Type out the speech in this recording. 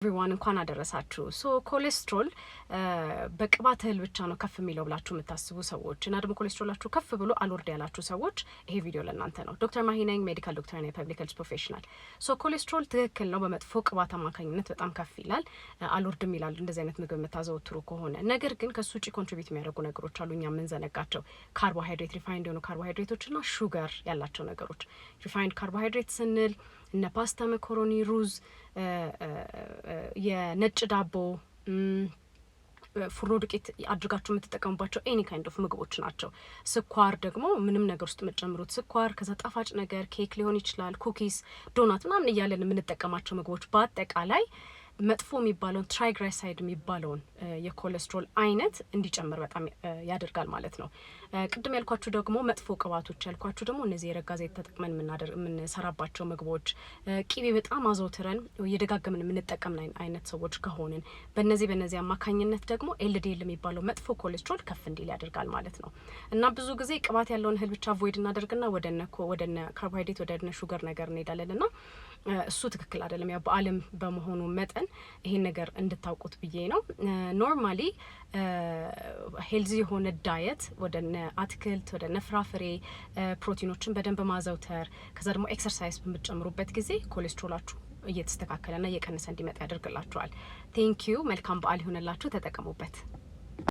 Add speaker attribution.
Speaker 1: Everyone፣ እንኳን አደረሳችሁ። So ኮሌስትሮል በቅባት እህል ብቻ ነው ከፍ የሚለው ብላችሁ የምታስቡ ሰዎች እና ደግሞ ኮሌስትሮላችሁ ከፍ ብሎ አልወርድ ያላችሁ ሰዎች ይሄ ቪዲዮ ለእናንተ ነው። ዶክተር ማሂ ነኝ፣ medical doctor ና የ public health professional። So ኮሌስትሮል ትክክል ነው፣ በመጥፎ ቅባት አማካኝነት በጣም ከፍ ይላል፣ አልወርድም ይላል እንደዚህ አይነት ምግብ የምታዘወትሩ ከሆነ። ነገር ግን ከሱ ውጭ contribute የሚያደርጉ ነገሮች አሉ እኛ የምንዘነጋቸው፣ ካርቦሃይድሬት፣ refined የሆኑ ካርቦሃይድሬቶች ና sugar ያላቸው ነገሮች። Refined carbohydrate ስንል እነ ፓስታ፣ መኮሮኒ፣ ሩዝ፣ የነጭ ዳቦ፣ ፉርኖ ዱቄት አድርጋችሁ የምትጠቀሙባቸው any kind of ምግቦች ናቸው። ስኳር ደግሞ ምንም ነገር ውስጥ የምትጨምሩት ስኳር፣ ከዛ ጣፋጭ ነገር ኬክ ሊሆን ይችላል፣ cookies፣ donut ምናምን እያለን የምንጠቀማቸው ምግቦች በአጠቃላይ መጥፎ የሚባለውን triglyceride የሚባለውን የኮሌስትሮል አይነት እንዲጨምር በጣም ያደርጋል ማለት ነው። ቅድም ያልኳችሁ ደግሞ መጥፎ ቅባቶች ያልኳችሁ ደግሞ እነዚህ የረጋ ዘይት ተጠቅመን የምንሰራባቸው ምግቦች፣ ቂቤ በጣም አዘውትረን እየደጋገምን የምንጠቀም አይነት ሰዎች ከሆንን በነዚህ አማካኝነት ደግሞ LDL የሚባለው መጥፎ ኮሌስትሮል ከፍ እንዲል ያደርጋል ማለት ነው። እና ብዙ ጊዜ ቅባት ያለውን እህል ብቻ avoid እናደርግና ወደነ ካርቦሃይድሬት፣ ወደነ sugar ነገር እንሄዳለን እና እሱ ትክክል አይደለም። ያው በዓለም በመሆኑ መጠን ይሄን ነገር እንድታውቁት ብዬ ነው። Normally healthy የሆነ diet ወደነ አትክልት፣ ወደነ ፍራፍሬ፣ ፕሮቲኖችን በደንብ ማዘውተር፣ ከዛ ደግሞ exercise በምትጨምሩበት ጊዜ ኮሌስትሮላችሁ እየተስተካከለና እየቀነሰ እንዲመጣ ያደርግላችኋል። Thank you። መልካም በዓል ይሁንላችሁ። ተጠቀሙበት።